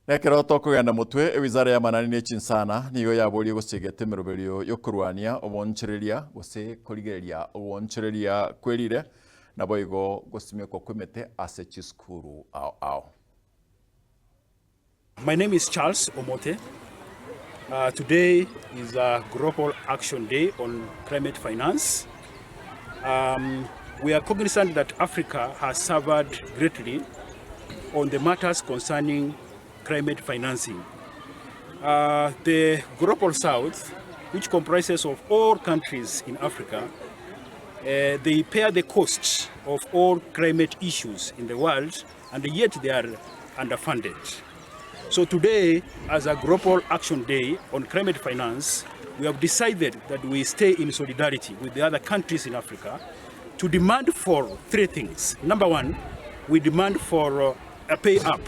Nekero tokogenda motwe, ewizara y'amanani ne chinsana nigo yaborie gosegeta emeroberio y'okorwania oboonchoreria gose korigereria ogoonchoreria kwerire, naboigo gosimekwa kw'emete ase chisukuru ao ao. My name is Charles Omote. Uh, today is a Global Action Day on Climate Finance. Um, we are cognizant that Africa has suffered greatly on the matters concerning climate financing. Uh, the Global South, which comprises of all countries in Africa, uh, they pay the costs of all climate issues in the world, and yet they are underfunded. So today, as a Global Action Day on climate finance, we have decided that we stay in solidarity with the other countries in Africa to demand for three things. Number one, we demand for uh, a pay up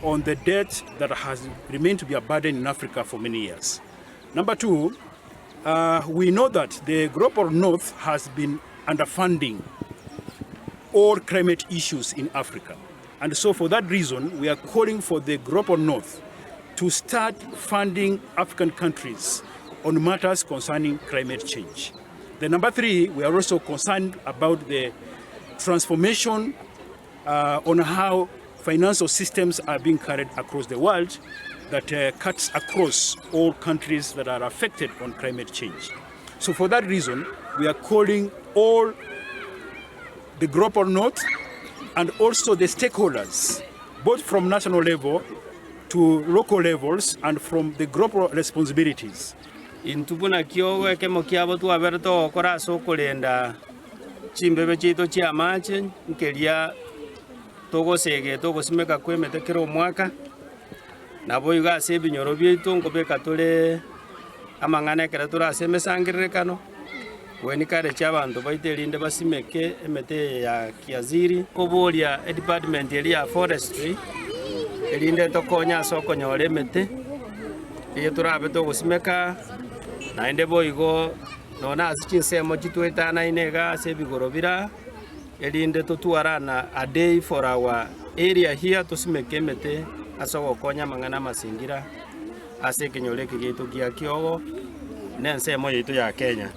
on the debt that has remained to be a burden in Africa for many years. Number two, uh, we know that the Global North has been underfunding all climate issues in Africa. And so for that reason, we are calling for the Global North to start funding African countries on matters concerning climate change. The number three, we are also concerned about the transformation uh, on how financial systems are being carried across the world that uh, cuts across all countries that are affected on climate change. So for that reason, we are calling all the global north and also the stakeholders, both from national level to local levels and from the global responsibilities. Intwe buna kiogo ekemo kiabo twabere togokora ase okorenda chimbebe chiaito chi'amache, nkeria togosegeta ogosimeka kw'emete kera omwaka, naboigo ase ebinyoro biaito nkobeka tore amang'ana ekero tore ase emesangererekano, goencourage abanto baito erinde basimeke emete eye ya kiasili. Koboria edepartment eria ya forestry erinde etokonye ase okonyora emete eye torabe togosimeka, naende boigo nonye ase chinsemo chitwetanaine iga ase ebigoro bire aa, erinde totwarana a day for our area here tosimeke emete ase ogokonya amang'ana amasingira ase ekenyoro eke giaito gia Kiogo na ensemo yaito ya Kenya.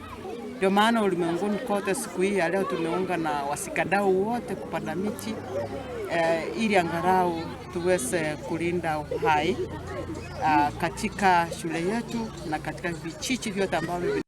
Ndio maana ulimwenguni kote siku hii ya leo tumeunga na washikadau wote kupanda miti eh, ili angalau tuweze kulinda uhai ah, katika shule yetu na katika vijiji vyote ambavyo.